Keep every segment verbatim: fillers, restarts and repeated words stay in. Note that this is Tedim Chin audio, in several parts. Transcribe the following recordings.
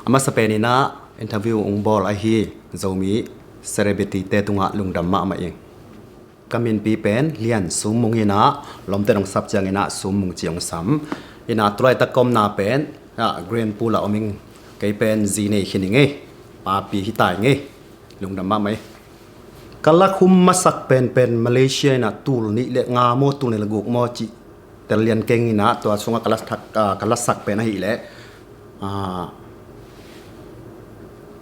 A masa pen inah interview ung bawl ahi Zomi celebrity te tungah lungdam mahmah ing. Ka minpi pen Lian Sum Mung inah, lawmte nong sap ciang inah Sum Mung ci ong sam. Inah tulaitak ka omna pen ah, Grand Pool ah om ing. Kei pen zi nei khin ing ei, papi hi ta ing ei. Lungdam mahmah ei. Ka lakhum masak penpen Malaysia inah tul nih le nga maw, tul nih le guk maw cih tel lian keng inah, tua sungah ka lasak, ah, ka lasak pen ahih leh, ah,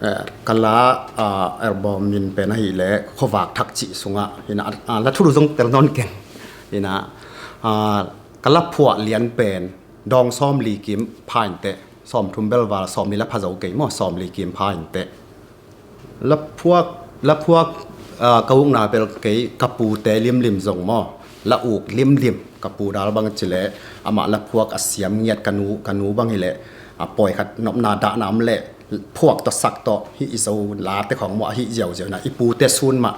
eh, ka la, ah, album min pen ahih leh Khuavak Thak cih sungah inah, ah, la thulu zong tel nawn keng inah, ah, ka la phuah lian pen dawng sawmli kim pha inteh, sawmthum bel val, sawmli la pha zo kei maw, sawmli kim pha inteh. La phuak, la phuak, ah, ka ukna bel kei ka pute limlim zong maw, la uk limlim, ka pu dal bang ci leh amah la phuak a siam ngiat, ka nu, ka nu bang hi leh, ah, pawi khat nopna dahna om leh phuak tawh sak tawh hih i Zo late khawng maw, a hih ziauziau inah i pute sun mah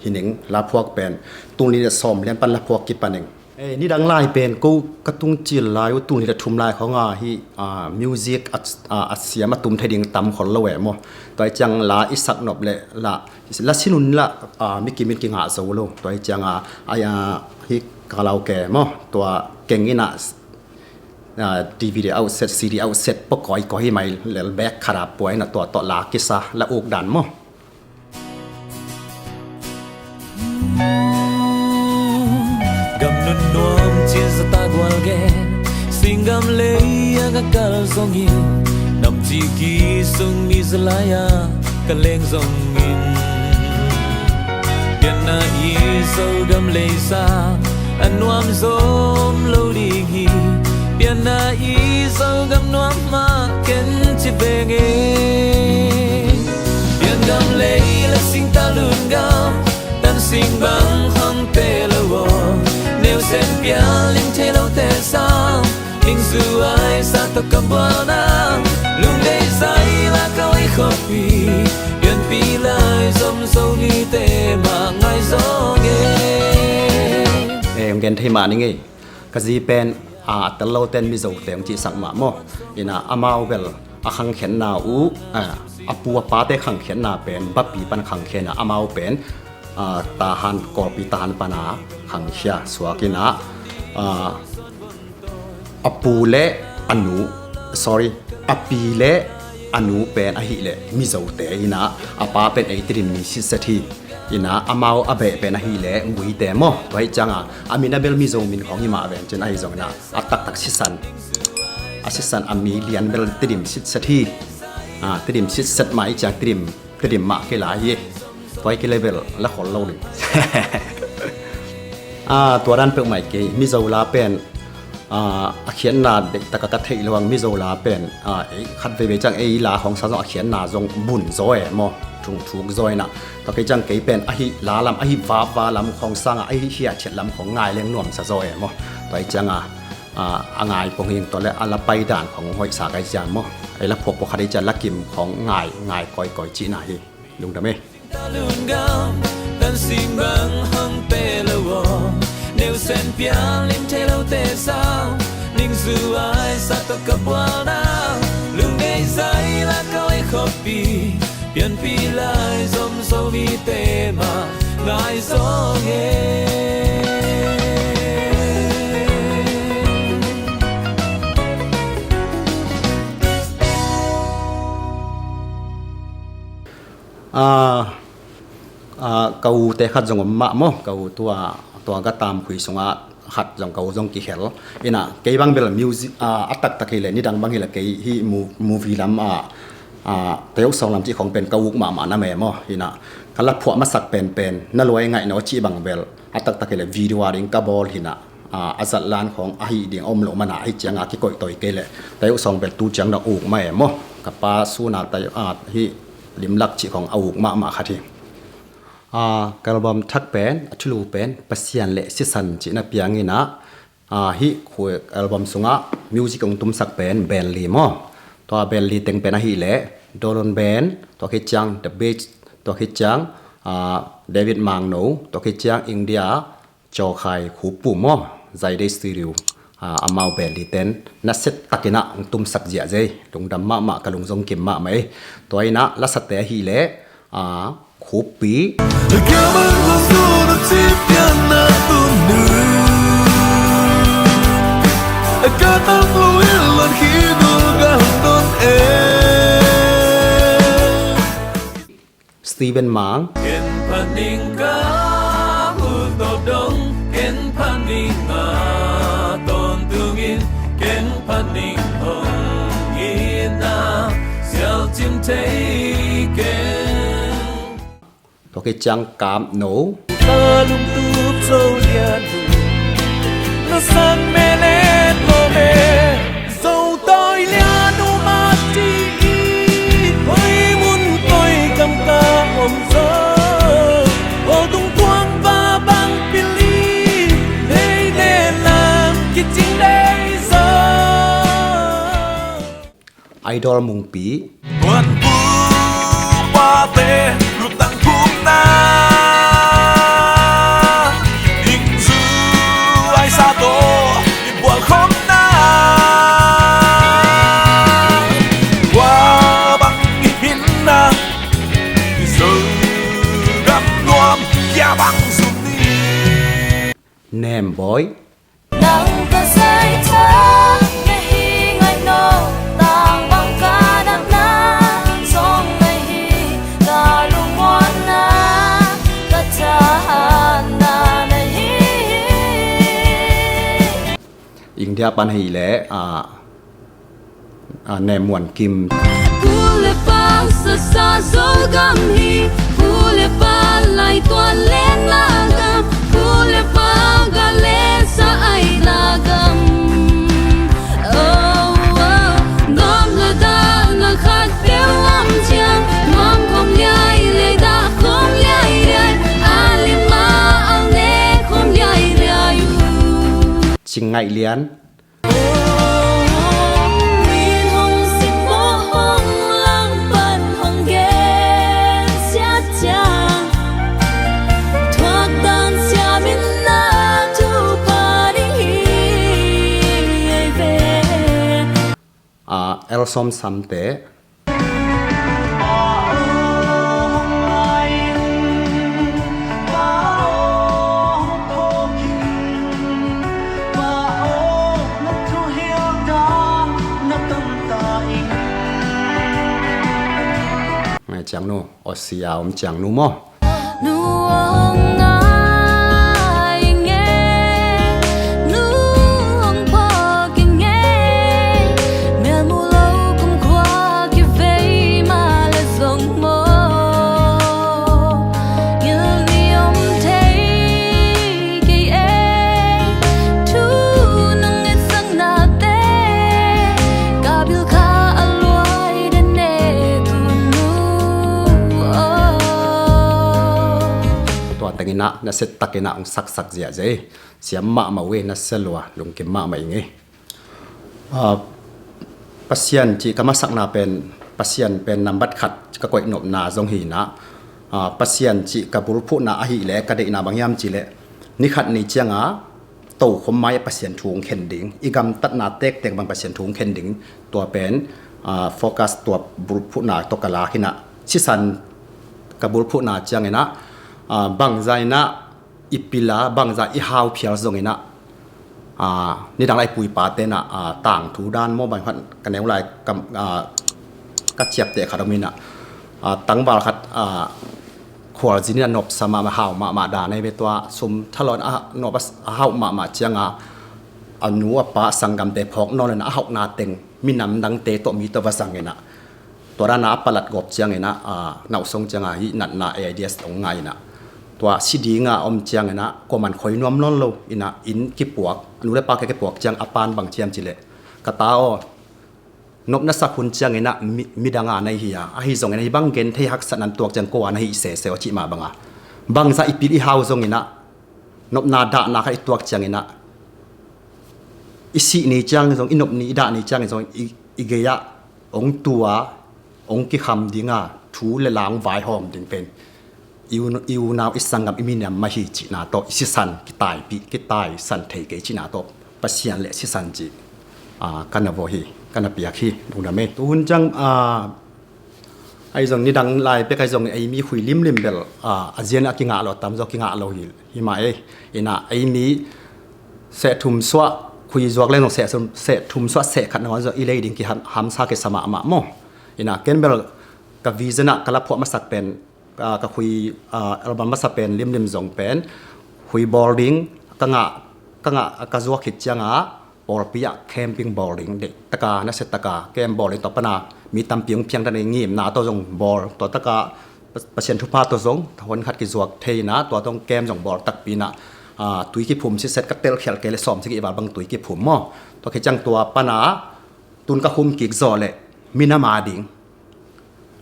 hi ning. La phuak pen tul nih le sawm lian pan la phuak kipan ing. Eh, nidang lai pen ko ka tung cil lai uh, tul nih le thum lai khawng ah hih, ah, music a, ah, a siam a tum thei ding tam khol lo e maw. Tua hi ciang la i sak nop le la, la sin un la, ah, mi kim in kingah zo lo. Tua hi ciang ah, ai, ah, hih karaoke maw, tua keng inah, ah, D V D out set, C D out set pawh kawikawi hi mai lel, bag khat ah pua inah tua tawh la kisa, la uk dan maw. Gam nun nuam cin zata gual gen, singgam lei a ka kal zongin, namci ki sung mi zalai a ka leng zongin, pianna i Zogam lei sa a nuam zom lo ding hi. Pianna i Zogam nuam mah ken ci veng e. Piangam lei la singta lungam, tan sing bang hong pe lo aw. Neu sen pial ling thei lo te sang, ning zuai sa tawh ka bualna, lungdei zai la ka oi khawpi, pianpi lai zom zo ni te mah ngai zong e. Eh, hong gen thei mah ning ei. Ka zi pen, ah, a tel lo ten Mizo te hong cihsak mah maw. Inah amau bel a khangkhiatna uh, ah, a pu a pate khangkhiatna pen Bapi pan khangkhia inah amau pen, ah, Tahan, Kawlpi Tahan pana khangkhia suak inah, ah, a pu le a nu, sorry, a pi le a nu pen ahih leh Mizote inah, a pa pen ei Tedim mi sitset hi. Inah amau a beh pen ahih leh Guite maw. Tua hi ciang ah a min a bel Mizo min khawng hi mah ven cin ahi zong inah a taktak sisan, a sisan a mi lian bel Tedim sitset hi. Ah, Tedim sitset mah hi ciang Tedim, Tedim mah kei lai hi. Tua hi kei le bel la khol lo ning. Ah, tua dan peuhmah kei, Mizo la pen, ah, a khiatna deihtak a ka theih lo ang. Mizo la pen, ah, ei khat veivei ciang ei la khawng sa zong a khiatna zong bun zaw e maw, thungthuk zaw inah. Tua kei ciang kei pen ahi la lam, ahi vapva lam khawng sang ah ahi hiahthiat lam khawng ngai leng nuamsa zaw e maw. Tua hi ciang ah, ah, a ngai pong hi ing, tua le a la pai dan khawng hoihsa kai ciang maw. Ei la phuak phuak khat hi ciang la kim khawng ngai, ngai kawikawi cihna hi. Lungdam e. Lungdam, tan sing bang hong pe lo aw. Neu sen pial ling thei lo te sang, ning zuai sa tawh ka bualna, lungdei zai la ka oi khawpi, pianpi lai zom zo ni te mah ngai zong e. Ah, ah, ka ute khat zong om mah maw, ka u tua, tua ka tampui sungah khat zong, ka u zong kikhel. Inah kei bang bel music, ah, a taktak hi le, nidang bang hi le kei hih mu-, movie lam, ah, ah, tayok song lam cih khawng pen ka uk mahmah na me maw. Inah ka la phuah masak penpen na luai ngaih naw cih bang bel a taktak hi le video a ding ka bawl hi inah, ah, a zat lan khawng ahi ding a om lo mana ahi ciang a kikoih tawi kei le tayok song bel tu ciang dong uk mah e maw. Ka pa suna tayok, ah, hih limlak cih khawng a uk mahmah khat hi. Ah, ka album thak pen, a thulu pen Pasian le Sisan cih na piang inah, ah, hih khu album sungah music hong tumsak pen band li maw. Tua band li teng pen ahih leh Dolon Band, tua khit ciang The Beach, tua khit ciang, ah, David Mangno, tua khit ciang India, Cawkhai Khupu maw, Zaide Studio. Amau bel hi ten nasia takin ah hong tumsak ziahziah ei. Lungdam mahmah, ka lung zong kim mahmah ei. Tua in ah lasate ahih leh Khuppi. Steven Mang. Tua kei ciang Kap No. Idol Mungpi. Tuanpupate lutang pumna ingzu aisa tawh i bualkhopna tua bang i hinna i Zogam nuam kia bang sum ni. Nem Bawi. Nang ka saitha na hi ngai no, tang bang ka natna zong na hi, ka lungmuanna, ka thahatna na hi. India pan hi leh, ah, Ah, Ne Muan Kim. Pu le pa sasa Zogam hi, pu le pa laituan lenna gam, pu le pa ga le sa aina gam. Oh, oh, dom le dahna khat peuh om ciang, mam khom liai le dah khom liai liai, a lima a ne khom liai liai uh. Cing Ngaih Lian. Ah, El Som Samte. Ngai ciang nu, Aussie a om ciang nu maw? Nu hong ngai ing e, nu hong phawk ing e, mel mu lo kumkhua kivei mah le zong maw, ngil ni om thei kei e, thu nang ngetsak nate, ka bil kha a luai den e tunu aw. Tua teng in ah nasia takin ah hong saksak ziahziah ei. Siam mahmah uh ei, nasia lua, lungkim mahmah ing ei. Ah, Pasian cih ka masakna pen, Pasian pen nambat khat ka koihnopna zong hi in ah, ah, Pasian cih ka bulphuhna ahih leh ka deihna bang hiam cih leh, ni khat ni ciang a tokhom mai ah Pasian thu hong khen ding, i gamtatna tektek bang Pasian thu hong khen ding, tua pen, ah, focus tua bulphuhna tawh ka lak in ah, sisan ka bulphuhna ciang in ah, ah, bangza in ah i pil a, bangza i hau phial zong in ah, ah, nidang lai pui pate in ah, ah, tangthu dan maw bang khat ka neu lai ka, ah, ka ciapteh khat om in ah, ah, tangval khat, ah, khualzin in ah nopsa mahmah, hau mahmah dan ahi ve. Tua sum thalawh in ah nop a, a hauh mahmah ciang a, a nu a pa sanggamte phawk nawn lo in ah a hauhna teng minam dangte tawh mi tawh va zang in ah, tua dan a a palat gawp ciang in ah, ah, nauhsong ciang a hih natna AIDS hong ngah in ah, tua si ding a om ciang in ah kuaman khoi nuam nawn lo in ah, inn kipuak, a nu le pa khe kipuak ciang a pan bang ci hiam cih leh, ka ta aw, nopna sak hun ciang in ah mi, midang a na hi a, ahi zong in ah hih bang genthei haksatna tuak ciang ko a na hi sese aw cih mah bang a, bangza i pil i hau zong in ah, nopna dahna khat i tuak ciang in ah, i sih ni ciang zong, i nop ni, i dah ni ciang zong, i, i gei ah hong tua, hong kikham ding a, thu le la hong vaihawm ding pen i u, i unau, i sanggam, i minam mah hi cihna tawh, i sisan kitaipih, kitaisan thei kei cihna tawh Pasian le sisan cih, ah, ka na vawh hi, ka na piak hi. Lungdam ei. Tuhun ciang, ah, ahi zong nidang lai pek ahi zong ei mi khui limlim bel, ah, a zian a kingah lo, tamzaw kingah lo hi, hi mah ei. Inah ei mi seh thum suah khui zuak leng zong seh thum, seh thum suah seh khat nangawn zong i lei ding kiham, hamsa kisa mahmah maw. Inah ken bel ka vision ah ka la phuah masak pen, ah, ka khui, ah, album masa pen limlim zong pen khui bawl ding ka ngah, ka ngah ka zuak khit ciangah pawlpi ah camping bawl ding, deih taka nasia taka camp bawl ding, tua pana mi tampi hong piang dan ei ngimna tawh zong bawl, tua taka Pasian thupha tawh zong thahon khat kizuak thei inah tua tawh camp zong bawl takpi inah, ah, tui kiphum siset ka telkhialh kei le sawm si ki i val bang tui kiphum maw. Tua khit ciang tua pana tun ka khum kik zawh le minam a ding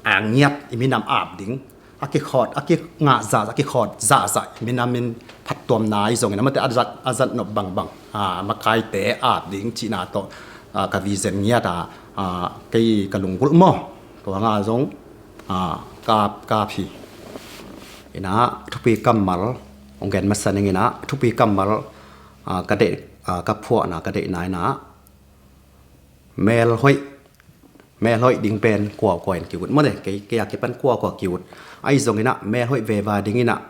a ngiat i minam ap ding, a kikhawt, a kingah zahzah, a kikhawt zahzah i minam in phattuamna i zongin amate a zat, a zat nop bangbang, ah, makaite ap ding cihna tawh, ah, ka vision ngiat a, ah, kei ka lunggulh maw. Tua nga zong, ah, kap, kap hi. Inah thupi kammal hong gen masa ning inah thupi kammal, ah, ka deih, ah, ka phuahna ka deihna inah mel hoih, mel hoih ding pen kuakua in ki-ut maw te, kei, kei a kipan kuakua ki-ut. Ahi zong inah mel hoih veva ding inah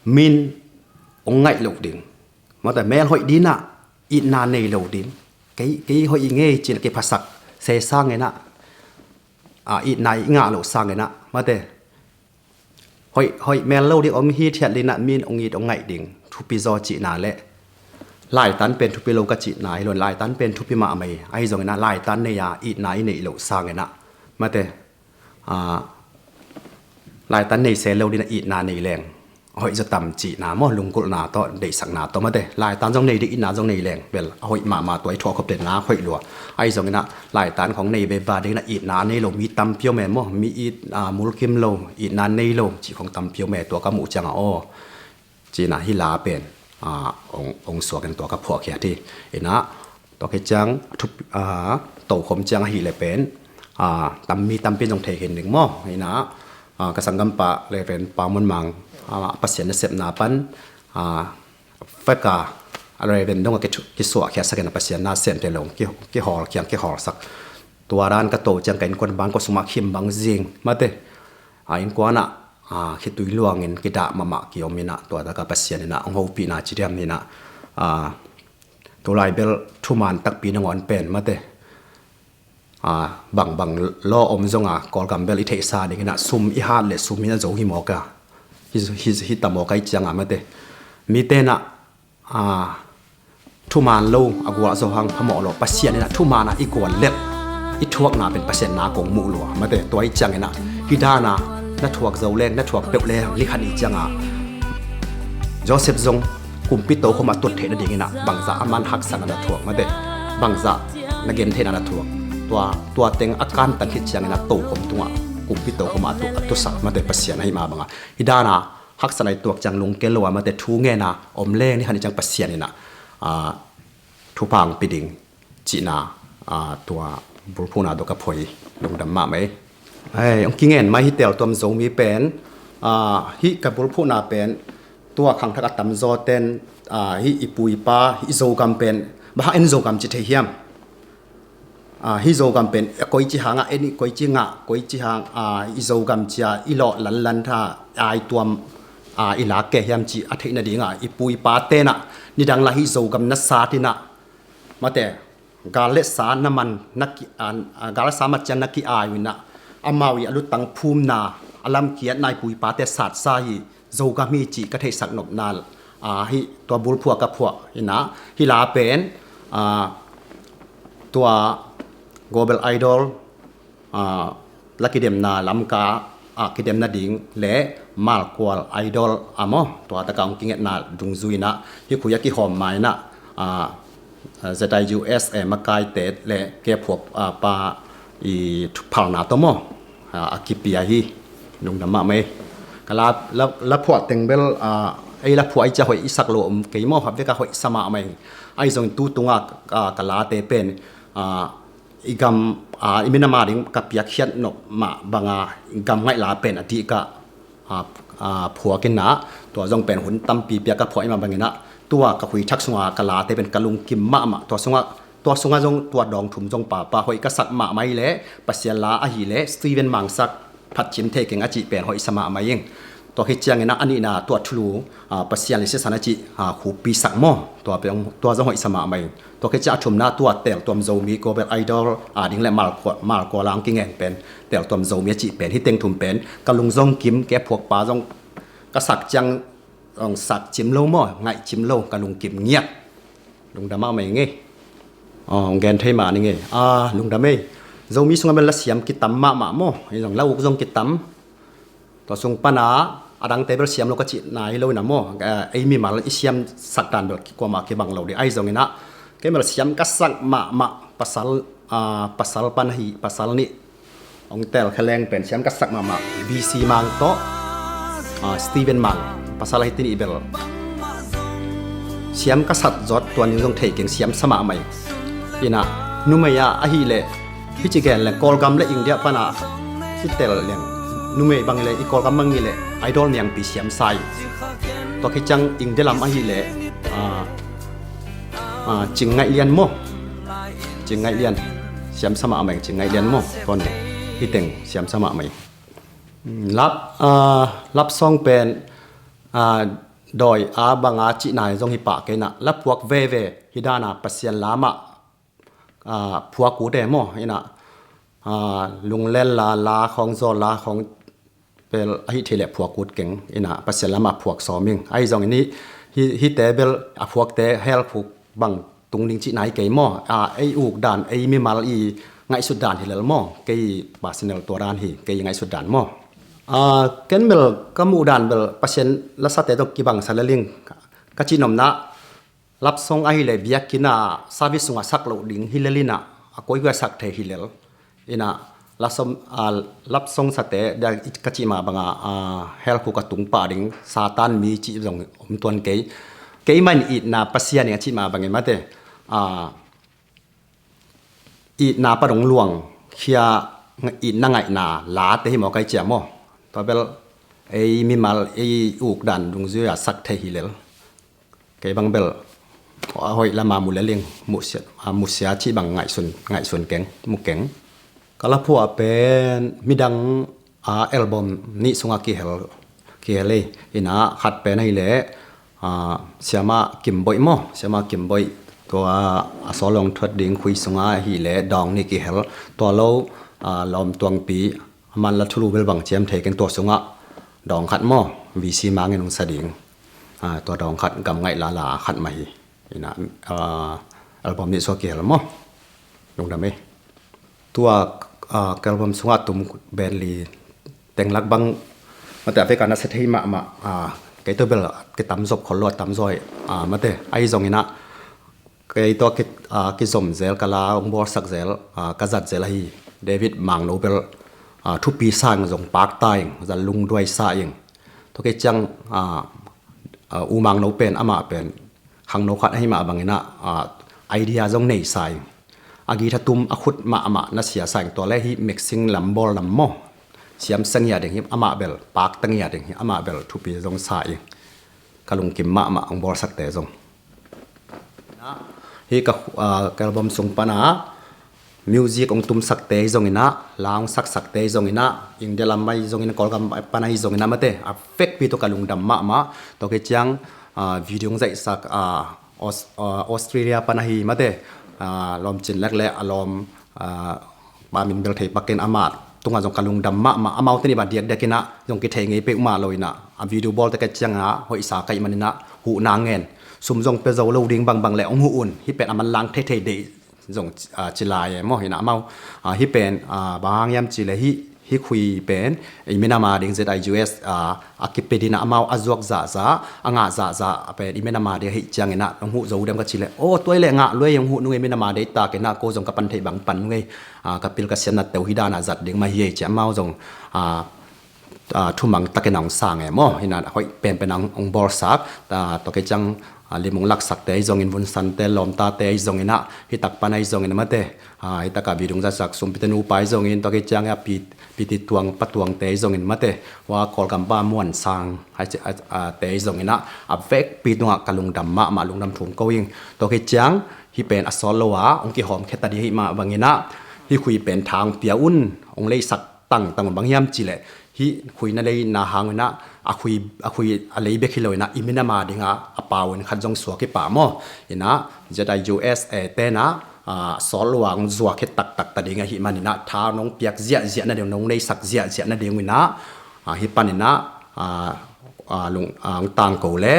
min hong ngaih loh ding maw te, mel hoih ding inah itna nei lo ding. Kei, kei hoih i ngei cin a kiphasak se sang inah, ah, itna i ngah loh sang inah maw te, hoih, hoih mel lo ding om hithiat ding inah min hong it hong ngaih ding thupi zaw cihna le laitan pen thupi lo ka cihna hi lo in, laitan pen thupi mahmah hi. Ahi zong inah laitan nei a itna i neih loh sang inah maw te, ah, laitan nei se lo ding inah itna nei leng hoih zaw tam cihna maw, lunggulhna tawh deihsakna tawh maw te, laitan zong nei ding itna zong nei leng bel a hoih mahmah, tua i thuah khop den ngak hoih lua. Ahi zong inah laitan khong nei veva ding inah itna nei lo mi tampi om e maw, mi it, ah, mulkim lo, itna nei lo cih khong tampi om e, tua ka muh ciangah aw cihna hi la pen, ah, hong, hong suak in tua ka phuahkhiat hi. Inah tua khit ciang thup, ah, tokhom ciang ahih le pen, ah, tam mi tampi zong thei khin ding maw. Inah, ah, ka sanggampa Reverend Pau Mun Mang, ah, Pasian nasepna pan, ah, feka a Reverend dong a kithu-, kisuahkhiatsak inah Pasian na sem thei lo ki, kihawl khiang kihawlsak. Tua dan ka to ciang ka innkuan bang kua sungah khim bang zing maw te, ah, innkuan ah, ah, khitui luangin kidah mahmah kiom inah tua taka Pasian inah hong hopihna ci diam inah, ah, tulai bel thuman takpi nangawn pen maw te, ah, bangbang law om zonga Kawlgam bel i theihsa ding inah sum i hat le sum inah zo hi mawk a, hi, hi, hi ta mawk a i ciangah maw te, mite inah, ah, thuman lo a guah zo hang phamawh lo, Pasian inah thuman ah i gual lel i thuakna pen Pasian na kong muh lua maw te, tua i ciang inah hi dana na thuak zo leng na thuak peuh leng ni khat ni ciangah Joseph zong kumpi tokhom a tut theih nading inah bangzah a man haksa na na thuak maw te, bangzah na gen theihna na thuak, tua, tua teng a kantan khit ciang inah tokhom tungah kumpi tokhom a tu, a tusak maw te, Pasian ahi mah bangah hi dana haksa na i tuak ciang lungkel lo a maw te, thu ngen a om leng ni khat ni ciang Pasian inah, ah, thupha hong pia ding cihna, ah, tua bulphuhna tawh ka phuah hi. Lungdam mahmah ei. Hei, hong kingen mai hi tel tuam Zomi pen, ah, hih ka bulphuhna pen tua khangthak a tamzaw ten, ah, hih i pu i pa, hih i Zogam pen bang hang en Zogam ci thei hiam? Ah, hih Zogam pen koici hangah en, koici ngah, koici hang, ah, i Zogam cia i lawh lanlan tha, ai tuam, ah, i lak kei hiam cih a theih nadingah i pu i pa tenah nidang lai hih Zogam na sat inah maw te, gal le sa na man, na ki, ah, ah, gal le sa mat ciang na ki-ai uh inah amau i a lutang phumna, a lamkiatna i pu i pate satsa hi Zogam hi cih ka theihsak nopna, ah, hih tua bulphuh ka phuah inah hih la pen, ah, tua Global Idol, ah, la kidemna Lamka ah kidem nading le Malkual Idol a maw, tua taka hong kingetna dungzui inah hih khui a kihawm ma inah, ah, Z I U S A makaite le kephuak, ah, pa i phalna tawh maw, ah, a kipia hi. Lungdam mahmah ei. Ka la, la, la phuah teng bel, ah, ei la phuah i cia hoih i sak lo om kei maw, khat vek a hoih sa mahmah ei. Ahi zongin tu tunga, ah, ka late pen, ah, i gam, ah, i minam a ding ka piakkhiat nop mah banga gam ngaih la pen a dih ka, ah, ah, phuak inah tua zong pen hun tampi pia ka phuah i mah bang inah Tua ka khuithak sunga ka late pen ka lungkim mahmah. Tua sungah, tua sungah zong tua dawng thum zong papa hoih ka sak mahmah ih leh Pasian la ahih leh Steven Mangsak phatcim thei keng a cih pen hoih sa mahmah ing. Tua khit ciangin a nihna tua thulu, ah, Pasian le sisan a cih, ah, khuppi sak maw. Tua pen, tua zong hoih sa mahmah ing. Tua khit ciang a thumna tua teltuam Zomi Global Idol ading le Malkua, Malkua lang kingeng pen teltuam Zomi a cih pen, hih teng thum pen ka lung zong kim, kei a phuakpa zong ka sak ciang zong sak cim lo maw, ngaih cim lo, ka lungkim ngiat. Lungdam mahmah ing ei. Aw, hong gen thei mah ning ei. Ah, lungdam ei. Zomi sungah bel la siam kitam mahmah maw. Ei zong la uk zong kitam. Tua sung pana a dangte bel siam lo ka cihna hi lo inah maw. Eh, ei mimal i siam sak dan bel kuamah kibang lo dih. Ahi zong inah kei bel siam ka sak mahmah pasal, ah, pasal pan hi, pasal nih hong tel kheleng pen siam ka sak mahmah. V C Mang tawh, ah, Steven Mang, pasal ahi ti nih bel siam ka sak zot tua ning zong thei keng, siam sa mahmah ing. Inah numei ah ahih leh hih ci gen leng Kawlgam le India pana i tel leng numei bang hi leh i Kawlgam bang hi leh idol niangpi siam sa ing. Tua khit ciang India lam ahih leh, ah, ah, Cing Ngaih Lian maw. Cing Ngaih Lian. Siam sa mahmah ing Cing Ngaih Lian maw. Tua nih hih teng siam sa mahmah ing. Lap, ah, lap song pen, ah, dawi a banga cihna zong hi pah kei inah la phuak veve hi dana Pasian la mah, ah, phuak ut e maw. Inah, ah, Lunglel la, la khong, Zawl la khong bel ahih thei leh phuak ut keng. Inah Pasian la mah phuak sawm ing. Ahi zong in hih, hih, hihte bel a phuakte hell khuk bang tung ding cihna hi kei maw. Ah, ei uk dan, ei mimal i ngaihsut dan hi lel maw. Kei personal tua dan hi, kei i ngaihsut dan maw. Ah, ken bel ka muh dan bel Pasian lasate tawh kibang sa lel ing ka cih nopna. Lap song ahih leh biakinn ah service sungah sak loh ding hi lel inah a koikoi a sak thei hi lel. Inah lap song, ah, lap song sate dia ka cih mah banga, ah, hell khuk a tung pah ding Satan mi cih zong om tuan kei. Keimah in itna Pasian ing a cih mah bangin mate, ah, itna pan hong luang khia, itna ngaihna late hi maw kai cia maw. Tua bel ei mimal ei uk dan dungzui a sak thei hi lel. Kei bang bel a hoih lama mu lel ing, muhsia, ah, muhsia cih bang ngaihsun, ngaihsun keng, mu keng. Ka la phuah pen midang, ah, album nih sungah kihel, kihel ei. Inah khat pen ahih leh, ah, Siama Kimboih maw, Siama Kimboih tua a sawl long thuat ding khui sungah ahih leh dawng nih kihel. Tua lo, ah, Lawm Tuangpi, aman la thulu bel bang ciam thei keng, tua sungah dawng khat maw, V C Mang in hong sa ding. Ah, tua dawng khat, Gam Ngaih La la khat mah hi. Inah, ah, album nih sungah kihel maw. Lungdam ei. Tua, ah, ka album sungah tum band li teng lak bang mate a vek a nasia thei mahmah, ah, kei tawh bel kitam zop khol lo a tam zaw hi, ah, mate. Ahi zong inah kei tawh ki, ah, kizom zel, ka la hong bawlsak zel, ah, ka zat zel ahi David Mangno bel, ah, thupi sa ing, zong pakta ing, zat lungduai sa ing. Tua khit ciang, ah, ah, U Mangno pen, amah pen khangno khat ahi mah bang inah, ah, idea zong nei sa ing. A guitar tum a khut mahmah nasia sa ing. Tua le hih mixing lam bawl lam maw, siam seng hi a ding hi, amah bel pak teng hi a ding hi, amah bel thupi zong sa ing. Ka lungkim mahmah hong bawlsakte zong. Hih ka, ah, ka album sung pana music hong tumsakte hi zong inah, la hong saksakte hi zong inah, India lam ahi zong inah, Kawlgam pana hi zong inah mate, a vekpi tawh ka lungdam mahmah. Tua khit ciang, ah, video hong zaihsak, ah, Aus-, ah, Australia pana hi mate, ah, Lawm Cin Lek le a lawm, ah, pa min bel thei pak keng, amah tungah zong ka lungdam mahmah. Amaute nih bang diakdiak inah zong kithei ngei peuhmah lo inah, a video bawlte ka ciangah hoihsa ka hih man inah huhna ngen, sum zong pia zo lo ding bangbang le hong huh un, hih pen a manlang theithei deih zong, ah, ci lai e maw. Inah amau, ah, hih pen, ah, bang hang hiam cih leh hih, hih khui pen i minam a ding Z I U S, ah, a kipia ding inah amau a zuak zahzah, a ngah zahzah pen i minam a ding ahih ciang inah hong huh zo diam ka cih leh, aw, tua hi leh ngah lua ei, hong huh nung ei, minam a ding tak inah ko zong ka pan theih bang pan nung ei, ah, ka pil ka siamna teuh hih dan a zat ding mah hi ei ci amau zong, ah, ah, thumang takin a hong sang e maw. Inah hoih penpen a hong, hong bawlsak, ah, tua khit ciang, a, lim hong laksakte ahi zongin, vunsante, lawmtate ahi zongin ah, hih tak pan ahi zongin ah mate, a, hih takah video hong zatsak sumpite nupa ahi zongin, tua khit ciang a pi, piti tuang, patuangte ahi zongin mate, hua Kawlgam pa Muan Sang, a, a, a, te ahi zongin ah, a vekpi tungah ka lungdam mahmah, lungdam thu hong ko ing. Tua khit ciang, hih pen a sawt lo a hong kihawm khia ta ding ahih mah bangin ah, hih khui pen tha hong pia un, hong leisak tangtang un. Bang hiam cih leh, hih khui na leina hang un ah, a khui, a khui a lei bek hi lo in ah, i minam a dingah a pau in khat zong suak hi pah maw. In ah, Z I U S A te in ah, a, sawt lo a hong zuak khia taktak ta ding ahih manin ah, tha nong piak ziahziah nading, nong leisak ziahziah nading in ah, a, hih panin ah, a, a, lung, a, hong tangko le,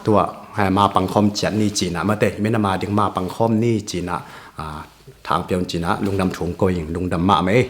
tua, ha, ma pangkhawm ciat ni ci-in ah mate, i minam a ding ma pangkhawm ni ci-in ah, a, tha hong pia un ci-in ah, lungdam thu hong ko ing, lungdam mahmah ei.